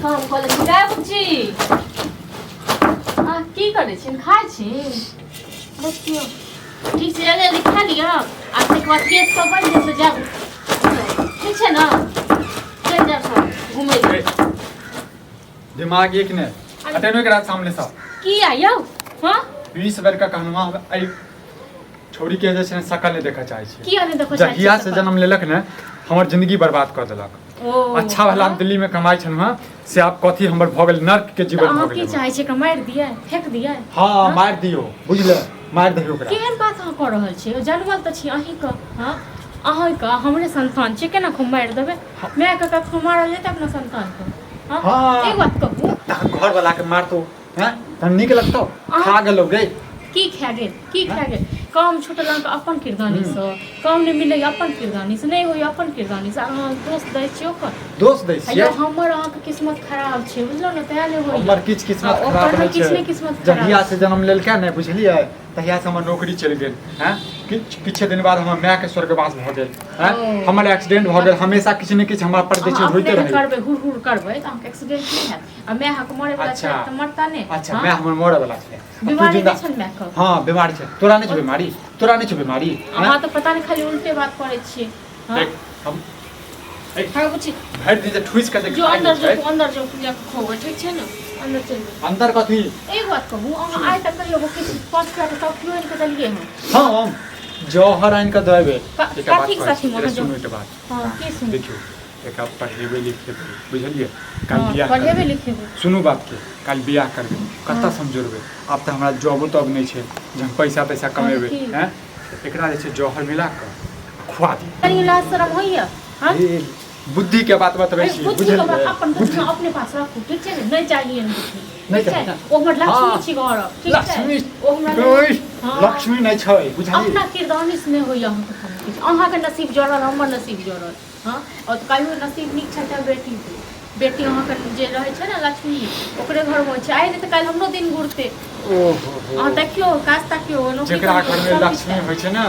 काम कऽ लै छी। गाय बुच्ची, आ की करै छी? खाइ छी? देखियौ, ठीक छै, जल्दी जल्दी खा लिअ आ ताहिके बाद केस सब बनि जेतै, जायब। ठीक छै ने? चलि जायब सब घुमै लए। दिमाग एक ने हटेनो एकरा सामने से। किया यौ? हाँ, 20 बेर का कहनुआ, एहि छौड़ी के जे छै ने शकल नहि देखऽ चाहै छी। किया नहि देखऽ चाहै छी? जहिया से शकल? जन्म लेलक ने, हमर जिंदगी बर्बाद कऽ देलक। ओ अच्छा भला हम दिल्ली में कमाइ छलहुँ हँ, से आब कथी हमर भऽ गेल? नर्क के तऽ जीवन अहाँ भऽ की गेल। चाहै छियै, एकरा मारि दियै, फेंक दियै? हँ, मारि दियौ, बुझले? मारि दियौ ओकरा। केहन बात अहाँ कऽ रहल छियै? जनमल तऽ छी अहीँके। हँ, अहाँके, हमरे संतान छै, केना खूब मारि देबै? मायके कखनो मारल जेतै अपना संतानके? हँ? हँ। एक बात कहू। तहन घर वाला के मारतो हैं तहन नीक लगतौ? खा गेलौ गे। की खा गेल? की खा गेल? काम छूटल अहाँके अपन किरदानीसँ, काम नहि मिलैए अपन किरदानीसँ, नहि होइए अपन किरदानीसँ, अहाँ दोष दै छियै ओकर। दोष दै छियै? यौ, हमर अहाँके किस्मत खराब छै, बुझलहुँ ने? तैं नहि होइए। हमर किछु किस्मत आ ओकर खराब ने नहि किछु छै। नहि किस्मत खराब। जहिया से जन्म लेलकै ने, बुझलियै, तहिया से हमर नौकरी चलि गेल। हैं, किछु किछे दिन बाद हमर मायके स्वर्गवास भऽ गेल। हैं, ओ। हमर एक्सीडेंट भऽ गेल। हमेशा किछु ने किछु हमरा पर जे छै अहाँ होइते अपने रहै। करबै, हुर हुर करबै तऽ अहाँके एक्सीडेंट नहि हैत? आ माय अहाँके मरे वाला अच्छा। छै तऽ मरता नहि? अच्छा। हाँ? माय हमर मरे वाला छलै आ तू बीमारी जिंदा नहि छल मायके? हँ, बीमारी छै। तोरा नहि छौ बीमारी? तोरा नहि छौ बीमारी? हैं? अहाँ तऽ पता नहि खाली उल्टे बात करै छियै। हाँ? देख, हम हाँ बुची। भरि दिन जे ठुसि कऽ जे जो खा अंदर गेल जो छै। अंदर जो, जाके खोबै, ठीक छै ने? अंदर चलि जाउ। अंदर कथी? एक बात कहू, अहाँ आइ तक कहियो किछु 5 रुपया के टॉफियो आनि कऽ देलियै हँ? हँ, हम जौहर आनि कऽ देबै। एकटा बात कथीके कहै साथी छी, मे एकरा अहाँ सुनू एकटा बात। हँ, की सुनू? देखियौ, एकरा पढ़ेबै लिखेबै, बुझलियै? काल्हि हँ, बियाह पढ़ेबै करबै। लिखेबै। सुनू बातके, काल्हि बियाह करबै, कतऽ समझोरबै? आब तऽ हमरा जॉबो तॉब नहि छै जे हम पैसा तैसा कमेबै। की? हैं, एकरा जे छै जौहर मिला कऽ खुआ दियौ। कनि लाज शरम होइए? हँ? ए, बुद्धि के बात बतबै अरे छी। बुद्धि के बात बुझलियै? अपन बुद्धि अपने पास राखू, ठीक छै ने? नहि चाहिए एहन बुद्धि। नहि ठीक छै? चाही ने? ओ हमर लक्ष्मी हाँ। छी घर, ठीक छै? लक्ष्मी ओ हमरा ओइ, हाँ। लक्ष्मी नहि छै, बुझलियै? अपना किरदानी से नहि होइए अहाँके कोनो किछु। अहाँके नसीब जड़ल, हमर नसीब जड़ल। हँ, और तऽ कहियो नसीब नीक छै तऽ बेटी भेल। बेटी अहाँके जे रहै छै ने, लक्ष्मी ओकरे घरमे होइ छै। आइ नहि तऽ काल्हि हमरो दिन घुरतै। ओहो हो। अहाँ देखियौ, काज तकियौ, नौकरी जेकरा करियौ, घर में सब किछु लक्ष्मी हैत। होइ छै ने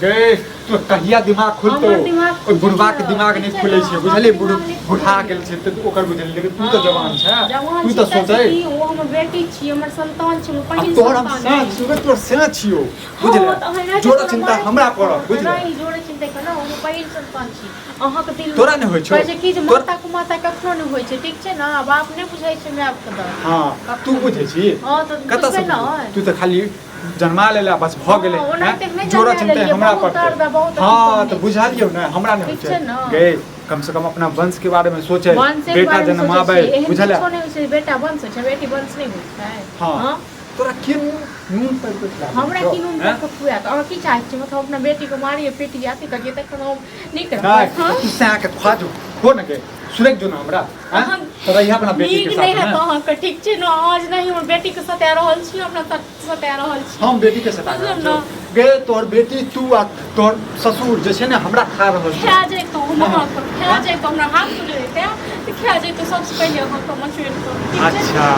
गे, तो कहिया दिमाग खुलतौ? हमर दिमाग ओहि बुढ़वा के खुजैए, दिमाग नहि ठीक छै खुलै ने? छै, अहाँके बुझलियै? बुढ़ दिमाग नहि बुढ़ा खुलैए। गेल छै तऽ ओकर बुझलियै, लेकिन तू तऽ जवान छै। जवान तू छी तऽ तऽ सोचै। की, ओ हमर बेटी छी, हमर संतान छी, हमर आ पहिल तोहर हम संतान सैं छी। छियौ, तोहर सैं छियौ। हँ, बुझले? तऽ अहाँ एना जोड़ा केना चिंता मारै हमरा छी? करब, बुझले? नहि, जोड़े चिंता केना? हम पहिल संतान छी अहाँके दिल। तोरा नहि होइ छौ? कहै छै कि जे तोरा माता को माता कखनो नहि होइ छै, ठीक छै ने? बाप नहि बुझै छै माय के दर्द। हँ, तू बुझै छी? हँ, तऽ कतऽ से बुझबै बुझबै? ने। तू तऽ खाली जन्मा लेला, बस भऽ गेलै। हँ, ओनाहिते हैं? नहि जोड़ा जन्मा चिन्ता लेलियै, हमरा बहुत पड़तै। दर्द आ बहुत अथी हँ, सहने तऽ बुझलियौ ने, हमरा नहि होइ ठीक छै छै ने? गे। कम से कम अपना वंश के बारे में सोचे, वंशे के बेटा बारेमे सोचै जन्माबै, छियै, एहन बुझल? किछो नहि होइ छै। बेटा वंश होइ छै, बेटी वंश नहि होइ छै। हँ। हँ? तोरा के नून नून पानि के खिला हमरा देलकौ, की नून हैं? पानि के खुआएत? अहाँ की चाहै छियै? मतलब अपना बेटीके मारियै, पीटियै, अथी करियै, तखन हम नीक रहबै? नहि। हँ? तू सैं के खुआ जो, खो ने गे, सुरक जो ने हमरा, हैं? अहाँ तो रहिया अपना बेटी के नीक नहि साथ हैत में। अहाँके, ठीक छै ने? आज नहि हमर बेटीके सता रहल छी, हमरा सता रहल छी। हम बेटी के सता रहल बुझलहुँ छियौ गे? तोहर बेटी, तू आ तोहर ससुर जे छै ने, हमरा खा रहल छै। खा जैतहुँ हम। हाँ। अहाँके खा जैतहुँ, हमरा हाथमे जे रहितै तऽ खा जैतहुँ सबसँ पहिले अहाँके मचोड़ि कऽ, ठीक छै? अच्छा,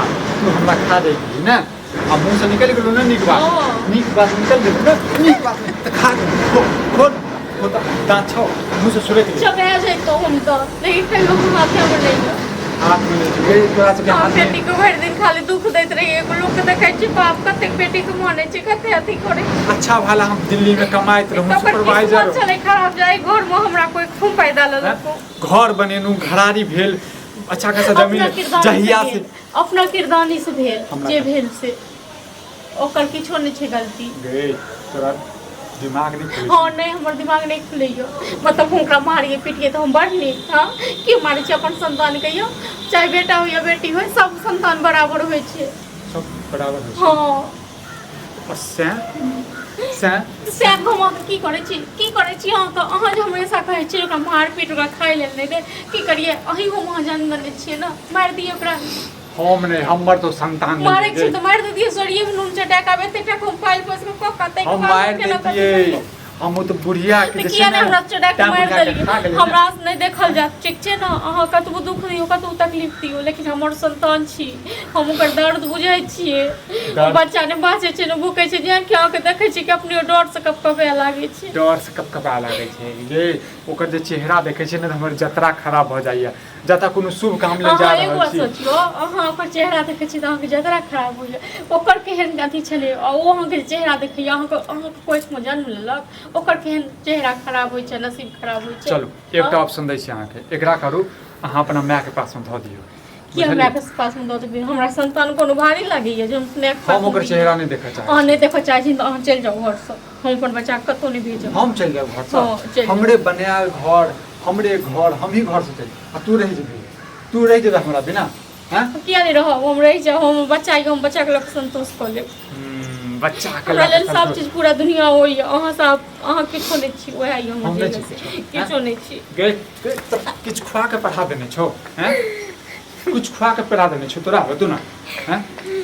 तू हमरा खा जैती ने? आ मुँह से निकलि गेलो ने नीक बात? हाँ। नीक बात निकलि गेलो ने? नीक बात नहि तऽ खा गेलो। खो, खो ने, खो तऽ दाँत छौ, मुँह से सुरकि गेल। चबा जैतहुँ हम तऽ, लेकिन कहियो हम हाथेमे नहि यऽ। हाथ में नहि छौ गे तोरा सबके? हम हाथ में बेटीके भरि दिन खाली दुख दैत रहियै। एगो लोकके देखै छियै, बाप कतेक बेटीके मानै छै, कते अथी करै छै। अच्छा भला हम दिल्ली में कमाइत रहूँ, तऽ ओकर सुपरवाइजर। किस्मत छलै खराब जे एहि घरमे हमरा कोई खूब पैदा लेलक। घर बनेलहुँ, घरारी भेल, अच्छा खासा जमीन। अपना किरदानी से जहिया से भेल, अपना किरदानी से भेल। हमरा जे भेल से ओकर किछो नहि छै गलती। गे, तोरा दिमाग नहि खुलै हँ छै? नहि, हमर दिमाग नहि खुलैए। मतलब हम ओकरा मारिए पीटिए तऽ हम बड़ नीक? हँ, के मारै छै अपन संतानके यौ? चाहे बेटा हो या बेटी हो, सब संतान बराबर होइ छै। सब बराबर होइ छै। हँ। आ सैं सैं सएह हम अहाँके की करै छी, की करै छी अहाँके? अहाँ जे हमेशा कहै छियै ओकरा मार पीट, ओकरा खाइ लेल नहि दे, की करियै? अहीं हम अहाँ जन्म देने छियै ने, मारि दियै ओकरा? हम नहि, हमर तो संतान नहि। मारै छी गे। तऽ मारि दैतियै। सरिये मे नून चटा के आब एते टाका हम पालि पोसि कऽ कऽ कऽ ताहिके हम बाद मारि केना कथी दैतियै करियै? हम ओ तऽ बुढ़िया के तऽ जे छै किया ने नहि हमरा चोरा के तैं मारि बुढ़िया के देलियै? खा गेलै ने। हमरा से नहि देखल जायत, ठीक छै ने? अहाँ कतबो दुख दियौ, कतबो तकलीफ दियौ, लेकिन हमर संतान छी, हम ओकर दर्द बुझै छियै। ओ दर्द बच्चा नहि बाजै छै, नहि भूकै छै, जेहन कि अहाँके देखै छियै कि अपने डर से कपकपाए लागै छै। डर से कपकपा लागै छै जे ओकर जे चेहरा देखै छियै ने, तऽ हमर जतरा खराब भऽ जाइए। जतऽ कोनो शुभ काम लेल जा अहाँ एगो रहल बात छी। सोचियौ, अहाँ ओकर चेहरा देखै छी तऽ अहाँके जतरा खराब होइए, ओकर केहन अथी छलै, आ ओ अहाँके चेहरा देखैए, अहाँके अहाँके कोखिमे जन्म लेलक, ओकर केहन चेहरा खराब होइ छै, नसीब खराब होइ छै। चलू, एकटा ऑप्शन दै छी अहाँके, एकरा करू, अहाँ अपना मायके पासमे धऽ दियौ। की हमरा के पासमे दऽ देबै? हमरा संतान कोनो भारी लागैए जे हम मायके हम पासमे ओकर दियै? चेहरा नहि देखऽ चाहै। अहाँ नहि देखऽ चाहै छी तऽ अहाँ चलि जाउ घरसँ, हम अपन बच्चाके कतहु नहि भेजब। हम चलि जायब घरसँ? हँ, चलि जाउ। हमरे बनायल घर, हमरे घर, हमही घरसँ चलि आ तू रहि जेबही? तू रहि जेबे हमरा बिना? हैं? किया नहि रहब? हम रहि जाउ, हम बच्चाके, हम बच्चाके लऽ कऽ संतोष कऽ लेब। बच्चाके हमरा लऽ कऽ लेल सब संतोष। चीज पूरा दुनिया होइए, अहाँ सब अहाँ किछो नहि छी, उएह यऽ हम हमर नहि जे छी किछो। किछो नहि छी। गे गे, तऽ किछु खुआ के पढ़ा देने छौ? हैं, किछु खुआ के पढ़ा देने छौ तोरा? बतू ना। हैं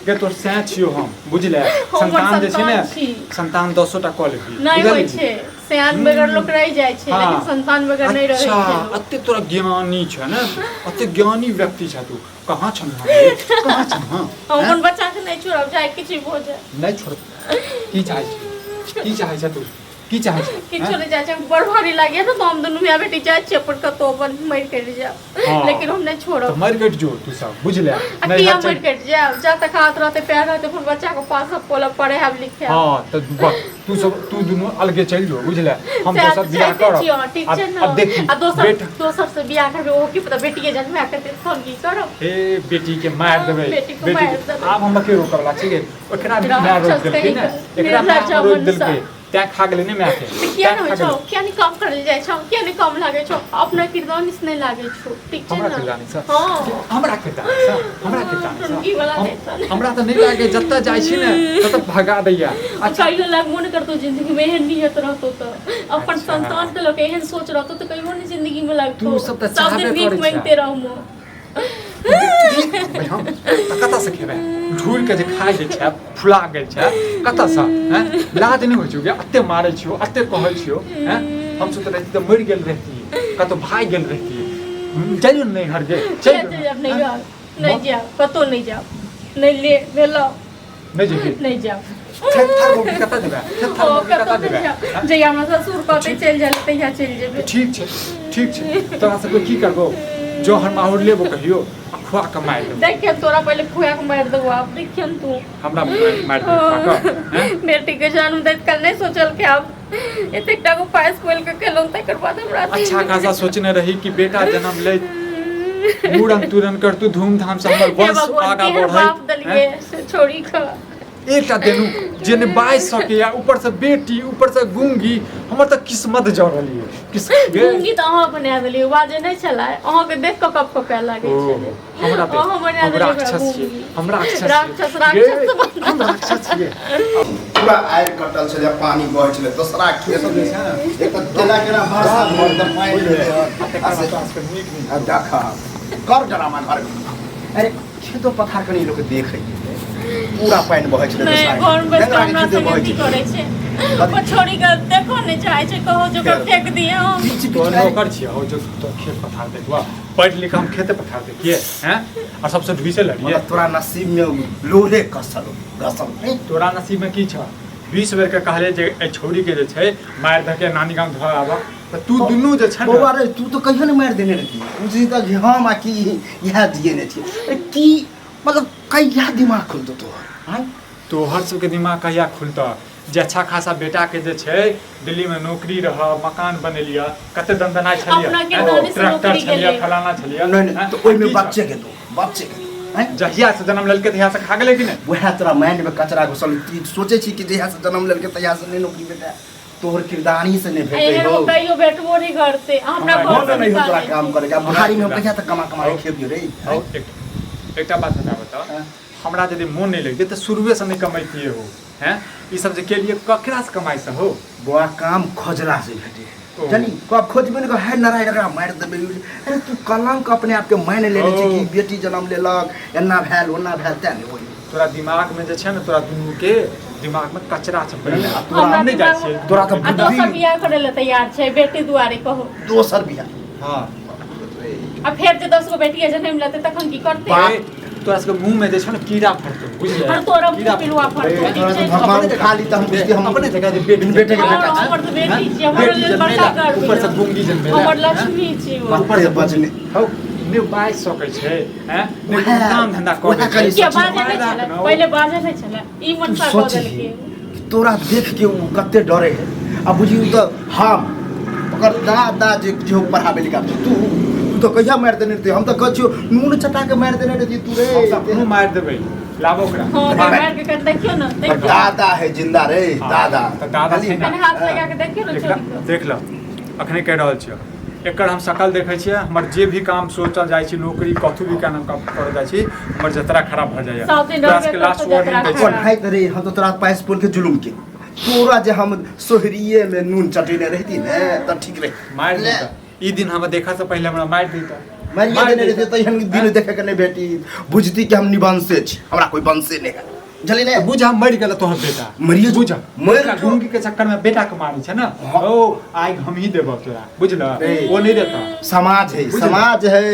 गे, तोर सैं छियौ हम, बुझले? हमर संतान जे छै ने, संतान छी। संतान 10 टा कऽ लेबही। नहि होइ बुझलही? छै, सयान बगैर लोक रहि जाइ छै, लेकिन संतान बगैर नहि रहै अच्छा छै लोक। अते तोरा ज्ञानी छ ने, अते ज्ञानी व्यक्ति छ तू। कहाँ छन रे, कहाँ छन? हम अपन बच्चा के नहि छोड़ब, चाहे किछु भऽ जाए। नहि छोड़। की चाहै छी, की चाहै छ तू, की चाहै छ? किछो नहि चाहै छी। हम बड़ भारी लागैए ने तऽ हम दुनू माय बेटी जाइ छियै अपन कतहु अपन मरि कटि जायब, लेकिन हम नहि तऽ छोड़ब। मरि कटि जो तू सब, बुझले? आ नहि किया हर मरि कटि जायब? जा तक हाथ रहतै, पैर रहतै, अपन बच्चा के पास पोलब, पढ़ायब लिखायब। हाँ, तऽ तू सब, तू दुनू अलगे चलि जो, बुझले? हम सएह दोसर तऽ बियाह चाहते करब। छी अहाँ, ठीक छै ने? आब देखी आ दोसर बेटा दोसर से बियाह करबै, ओहो की पता बेटिए जन्मा के देत, हम की करब? हे, बेटी के मारि देबै। बेटी के बेटी मारि के देबै। आब हमरा के रोकऽ वाला छै? ओकरा माय रोकि राक्षस देलकै ने। कहीं एकरा माय निर्लज्ज रोकि मनसा। देलकै तैं खा गेलै ने मायके। तऽ किया तैं नहि खा होइ छौ? गेलै। किया नहि काम करल जाइ छौ? किया नहि काम लागै छौ? अपना किरदानी से नहि लागै छौ, ठीक छै हमरा ने? किरदानी से? हँ। हमरा किरदानी से? हमरा किरदानी से? टुनकी वाला हम- नहि छल। हमरा तऽ नहि लागे, जतऽ जाइ छी ने ततऽ भगा दैया। अच्छा, कहियो लागबो नहि करतौ जिंदगी में, एहन नियत रहतौ तऽ अपन संतान के लऽ के एहन सोच रहतौ तऽ कहियो नहि जिंदगी में लागतौ। तू सब तऽ सब दिन चाहबे भीख करै छें। मांगिते रहमो। भाई, हम तऽ कतऽसँ खेबै? ढूर के जे खाइ जे छै, फुला गेल छै कतऽसँ? हैं, लाज नहि होइ छौ गे? एते मारै छियौ, एते कहै छियौ। हैं, हमसब तऽ रहिती तऽ मरि गेल रहिती, कतौ भागि गेल रहिती। चलि ने नैहर गे, चलि चलि। जायब नैहर? नहि जायब, कतहु नहि जायब, नहि ले भेलौ। नहि जेबही? नहि जायब। थेथर मौगी, कतऽ जेबै? थेथर ओ मौगी, कतहु कतऽ नहि जेबै? जायब, जहिया हमरा ससुर कहतै चलि जाय लए, तहिया चलि जेबै। ठीक छै, ठीक छै। तोरा सबके की करबो? जहर माहुर लेबो कहियो आ खुआ कऽ मारि देबो। देखियन, तोरा पहिले खुआ के मारि देबो आब, देखियन तू। हमरा मारि मारि देबो खुआ कऽ, हैं? बेटी के जन्म दैत काल नहि सोचलकै, आब एतेक टा को पायस खोलि के खेलहुँ तकर बाद हमरा अच्छा खासा सोचने रही कि बेटा जन्म ले, मूड़न तूड़न करतू धूमधाम से, हमर हे वंश भगवान, आगा केहन बाप बढ़ैत। देलियै से छोड़ी कऽ। एकटा देलू जे ने बाजि सकैया, ऊपर से बेटी, ऊपर से गूंगी। हमर तऽ किस्मत जड़ल ये किस गे। गूंगी तऽ अहाँ बना देलियै, बाजे नहि छलै, अहाँके देख कऽ कप कपए लागै ओ छलै। हमरा देख। अहाँ बना हम देलियै ओकरा राक्षस छियै। गूंगी। हम राक्षस छियै। राक्षस, गे, राक्षस बना। हम राक्षस छियै। पूरा आड़ि कटल छलै, पानि बहै छलै दोसरा खेत सब जे छै ने, एक तऽ केना केना वर्षा भऽ तऽ पानि भेलै तकर आ बाद तोरा सबके नीक नीक आ देख कर डरामा घर में। अरे, खेतो पथार कनि लोक देखै, पूरा पानि बहै छलै। नहि, दोसरा घर में बैस कऽ नेंगरा के हमरा खेते संगे बहै अथी छलै। करै छै, ओ छोड़ी के देखो नहि चाहै छै, कहो जे ओकरा फेंक दिए हम। बीच तोहर बीच नौकर छियै हो जो तो खेत पथार देखबा? पढ़ि लिख हम खेते पथार देखिए? हैं, और सबसे ढुइसे लड़िए? मतलब तोरा नसीब में लोहे कसल घसल नहीं। तोरा नसीब में की छ? 20 बेर के कहले जे एहि छौड़ी के जे छै मारि धके नानी गाम धऽ आबऽ, तऽ तू दुनू जे छै ने। बौआ रे, तू तऽ कहियो नहि मारि देने रही बुझी तऽ कि हम आ की इएह दिए ने छियै। अरे, की मतलब कहिया दिमाग खुलतौ तोहर, आँय? तोहर सबके दिमाग कहिया खुलतऽ जे अच्छा खासा बेटा के जे छै दिल्ली में नौकरी रह, मकान बनेलियै, कते दनदनाइ छलियै। अपना किरदानी से ट्रैक्टर नौकरी छलियै, गेलै। फलाना छलियै। नहि नहि हैं? तऽ ओहिमे की छ? बच्चे के दो, बच्चे के दो, आँय? जहिया से जन्म लेलकै तहिया से खा गेलै कि नहि? वएह तोरा माइंड में कचरा घुसल, ई सोचै छी कि जहिया से जन्म लेलकै तहिया से नहि नौकरी भेटै, तोहर किरदानी से नहि भेटै एहन हो। कहियो भेटबो नहि करतै हमरा। हमरा घर मन नहि हो तोरा से काम करे के। बुढ़ारी में हम कहिया तक कमा कमा के खेबियो रे? हौ, एकटा बात हमरा बताओ। हाँ। हमरा यदि मोन नहि लगतै तऽ शुरुएसँ नहि कमैतियै हो? हैं, ई सब जे केलियै ककरासँ कमाइ से हो? बौआ, काम खोजला से भेटे। ओ। जानी कब खोजबे ने है, नारायण एकरा मारि देबै। अरे, तू कलंक अपने आपके मानि लेने छै कि ओ। बेटी जन्म लेलक, एना भेल, ओना भेल, तें नहि होई। तोरा दिमागमे जे छै ने, तोरा दुनूके दिमागमे कचरा छै। नहि, आ तोरा हमरा हम नहि जाइ दिमागमे- छियै। तोरा तऽ आ दोसर बुद्धि बियाह करे लए तैयार छै बेटी दुआरे, कहू। दोसर बियाह? हँ। आ फेर जे 10 गो बेटिया जन्म लेतै तखन की करतै? बाप। ए, तोरा सबके मुँह में जे छै ने कीड़ा फड़तौ, बुझलियै? और तोरा मुँह कीड़ा पिलुआ फड़तौ। ए, तोरा तऽ भगवान उठा ली तऽ हम बुझती हम अपने जगह जे बेटी बेटे के हँ, बेटा छै। हमर तऽ बेटी छी, हमर बेटी लेल बड़का जन्मेला, गर्व ऊपर से यऽ। गुंगी जन्मेला। हमर लक्ष्मी छी ओ। ऊपर से बचने हौ। नहि बाजि सकै छै, हैं, नहि उएह- काम धंधा उएह करै कनि छै। किया सोचही। बाजै नहि छलै, पहिले बाजै नहि छलै, ई तू मनसा कऽ सोचही देलकै। कि तोरा देख के ओ कते डरे है आ बुझी ओ तऽ हम ओकर दादा जे जे पढ़ाबै लिखाबै छै, तू तू तऽ कहिया मारि देने रहती, हम तऽ कहै छियौ नून चटा के मारि देने रहती तू रे। हम तऽ अपनो मारि देबै, लाबो ओकरा। हँ, ओकरा मारि के कनि देखियौ ने, देखियौ। दादा है जिंदा रे। हाँ, दादा तऽ दादा छै ने। कनि हाथ लगा के देखियौ ने एकरा छोड़ि कऽ। देख ल, अखने कहि रहल छियौ, एकर हम शकल देखै छियै, हमर जे भी काम सोचल जाइ छी, नौकरी कथू भी काम करल जाइ छी, हमर जतरा खराब भऽ जाइए। सब दिन तोरा रहबे सबके लास्ट करतौ जतरा वार्निंग दै छियौ। खराब। पढ़ाई रे, हम तो तोरा पाइस पुल के जुलुम के तोरा जे हम सोहरिये में नून चटेने रहती ने तऽ ठीक रहे। मारि ले। देता ई दिन हमरा देखा से पहिले हमरा मारि देता। मारिए मारि देने देता। रहते तऽ एहन दिन देखे के नहि भेटी, बुझती कि हम निवंशे छी, हमरा कोई वंशे नहि है, बुझली ने? बुझ, हम मरि गेल तोहर बेटा। मरिए जो। बुझ। मरि एकरा जो। गुंगी के चक्कर में बेटा के मारै छै ने। हाँ। ओ आइ हम ही देबो तोरा, बुझल? रे। वो नहीं देता। समाज है, बुझल। समाज है,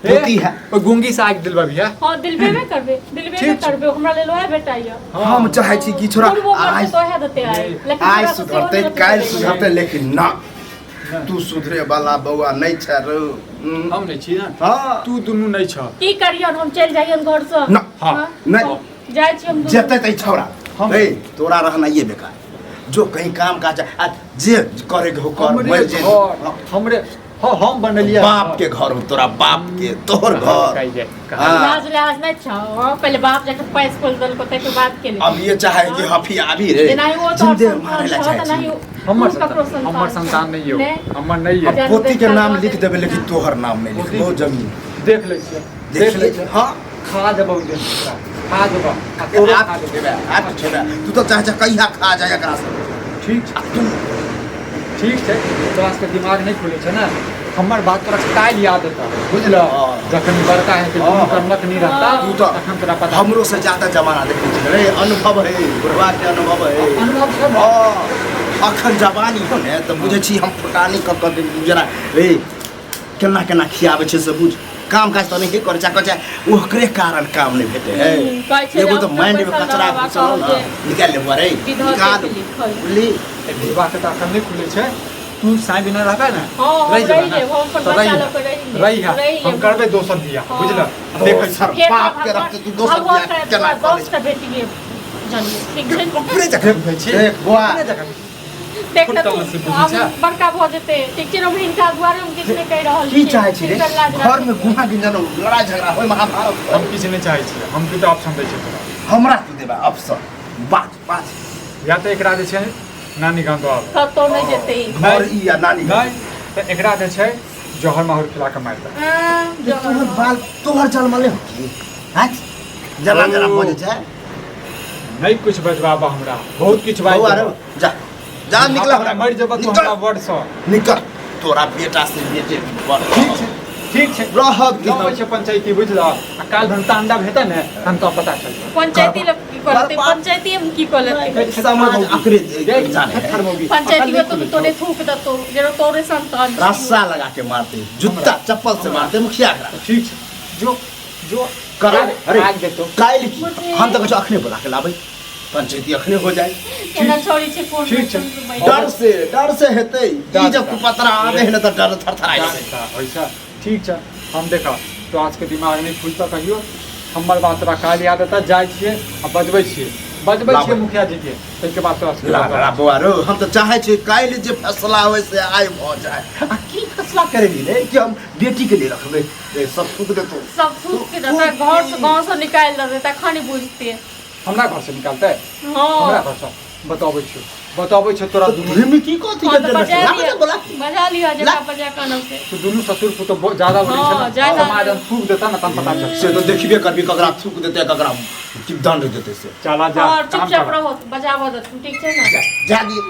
होती है। ओ गुंगी से आगि दिलबा भैया। हँ, दिलबेबे करबै, दिलबेबे ठीक छै। करबै, हमरा लेल ओएह बेटा यऽ। हम चाहै छी कि छोरा बुढ़बो करतै आइ तऽ ओएह देतै आइ, लेकिन आइ तोरा से सेहो सुधरतै, नहि काल्हि देतै। सुधरतै, लेकिन ना तू सुधरे वाला बौआ नहि छै रौ। हम नहीं छी ना। हाँ। तू दुनू नहीं छ। की करियन, हम चलि जाइयन घरसँ? ना। हाँ। नहीं। जाइ छी हम दुनू। जेतै तऽ ई छौड़ा हम- रे, तोरा रहनाइए बेकार, जो कहीं काम काज आ जे करे के हो कर। हमरे मरि जे घर, हमरे, हाँ, हम बनेलियै। बाप के घर हो तोरा, बाप के तोहर घर। कहि जाय, कहि हाँ। लाज लाज नहि छौ? हँ, पहिले बाप जखन पैस खोलि देलको ताहिके बाद केले। अब ये चाहे कि हफी आबी रे, जेनाहि ओ तोहर जिंदे संतान मारे ला छौ, चाहे तेनाहि छी। हमर तू ककरो संतान, हमर छौ। संतान नहीं हो। नहि? हमर नहीं है। जन्म पोती के देखल नाम दऽ लिख देबै, लेकिन तोहर नाम नहि पोती लिखबो जमीन। देख लै छियै, देख लै छियै। हाँ। खा देबौ दिन तोरा, खा देबौ आ तोरो आप खा देबौ। छेबे, आप छेबे, तू तो चाहे चाहे कहिया खा जाए एकरा से। ठीक छै। आ तू ठीक छै, तोरा सबके दिमाग नहि खुलै छै ने, हमर बात तोरा काल्हि याद एतऽ, बुझल? हाँ। जखन बड़का हेतै, हाँ। दुनू कर्मक नहि रहता, तू तो तखन तोरा पता। हमरो से ज्यादा जमाना देखै छी रे, अनुभव है, बुढ़वा के अनुभव है। अनुभव छै ने? हाँ, अखन जवानी हो ने तऽ बुझै छी हम फुटानी कऽ कऽ जरा रे केना केना खियाबै छै से बुझ। काम काज तऽ नहिए करै छै, कहै छै ओकरे कारण काम नहि भेटै है। कहै छै एगो जे तऽ अपना माइंडमे पैसा कचरा लगाबा घुसल कहू ने जे निकालि लेबो रे, विधवा निकाल के लिखल। बुझली? ए, विधवा के तऽ अखन नहि खुलै छै, तू साँय बिना रहबै ने? हाँ, हम रहि जेबै रहि ने? लेब, हम अपन तऽ बच्चा रहि लऽ कऽ रहि लेब, रहि रहि हम लेब। करबै दोसर बियाह, हाँ। बुझल? देखै छी। दोसर फेर बाप के भगवान- रखते तू दोसर भगवान बियाह करे केना तोरा कऽ लै 10टा बेटी के जन्म, ठीक छै ने? अपने जगह बुझै छी, देख बौआ। अपने जगह। देख ने फुटल तू, से बुझै आब छै। बड़का भऽ जेतै, ठीक छै ने? हम हिनका दुआरे हम किछु नहि कहि रहल की छी। चाहै छी रे? हिनकर लाज घर में राखै। गुहा गिंजन लड़ाई झगड़ा होय, महाभारत होय। हम किछु नहि चाहै छियै, हम दूटा ऑप्शन दै छियै तोरा। हमरा तू देबा अफसर, बाज बाज। या तऽ एकरा जे छै नानी गाँव दऽ आबै। कतौ नहि जेतै ई। घर ई या नानी गाँव। नहि तऽ एकरा जे छै जहर माहुर खिला कऽ मारि देबै। आँ, रे, तोहर बाल तोहर जन्मले हो की? हाँ? जना जना बजै छै। नहि किछु बजबाबऽ हमरा, बहुत किछु बाजि बौआ रे, देबऽ। जा जा, निकल हमरा मरि जेबऽ तू निकल। हमरा वर्डसँ। निकल, तोरा बेटा से बेटे बड़। ठीक छै, ठीक छै। रहब कि लबै छै पंचायती, बुझल? आ काल्हि भनता अंडा भेटै ने, तहन तो पता चलतै। पंचायती लग की कऽ लेतै? बर्बाद। पंचायती हम की कऽ लेतै? समाज अकरे जाने है। थर मौगी। पंचायती में तो तोरे थूक देतौ, जेना तोरे संतान छियौ। रस्सा लगा के मारते, जूता चप्पल से मारते मुखिया एकरा। ठीक छै, जो जो करा। अरे आगि देतौ। काल्हि की, हम तऽ कहै छियौ अखने बोला के लाबै, पंचायती अखने हो जाए। केना छोड़ी छै फोन? ठीक छै। डर से, डर से हेतै ई, जब कुपतरा आबै है ने तऽ डर थरथराइ छै। होइ छै, ठीक छै। हम देखा तो आजके दिमाग नहि खुलतऽ कहियो, हमर बात तोरा काल्हि याद एतऽ। जाइ छियै आ बजबै छियै, बजबै छियै लाबै। मुखिया जी के, ताहिके बाद तोरा सबके ला बताबै। ला बौआ रो, हम तऽ चाहै छियै काल्हि जे फैसला होइ से आइ भऽ जाए। आ की फैसला करेबी रे कि हम बेटी के लिए रखबै रे? सब थूक देतौ। सब थूक के देतै, घर से गाँव से निकालि देतै, तखन बुझतै। हमरा घरसँ निकालतै? हँ। हमरा घरसँ? बतबै छियौ, बतबै छियौ तोरा दुनू। धुमकी कथी हँ के तऽ देने बजा छै? लाबै लिअ। ने बोला के। बजा लिअ जकरा बजा कऽ आनब से। तू दुनू ससुर पुतोह बहुत ज्यादा बोलै छै हँ, ने, ज्यादा। समाज हम थूक देता ने तहन पता चलतै। से तऽ देखबे करबी, ककरा थूक देतै, ककरा की दंड देतै से। चला जा, और काम चुपचाप कर। रहो, बजाबऽ देथुन, ठीक छै ने? जा, जा दिए।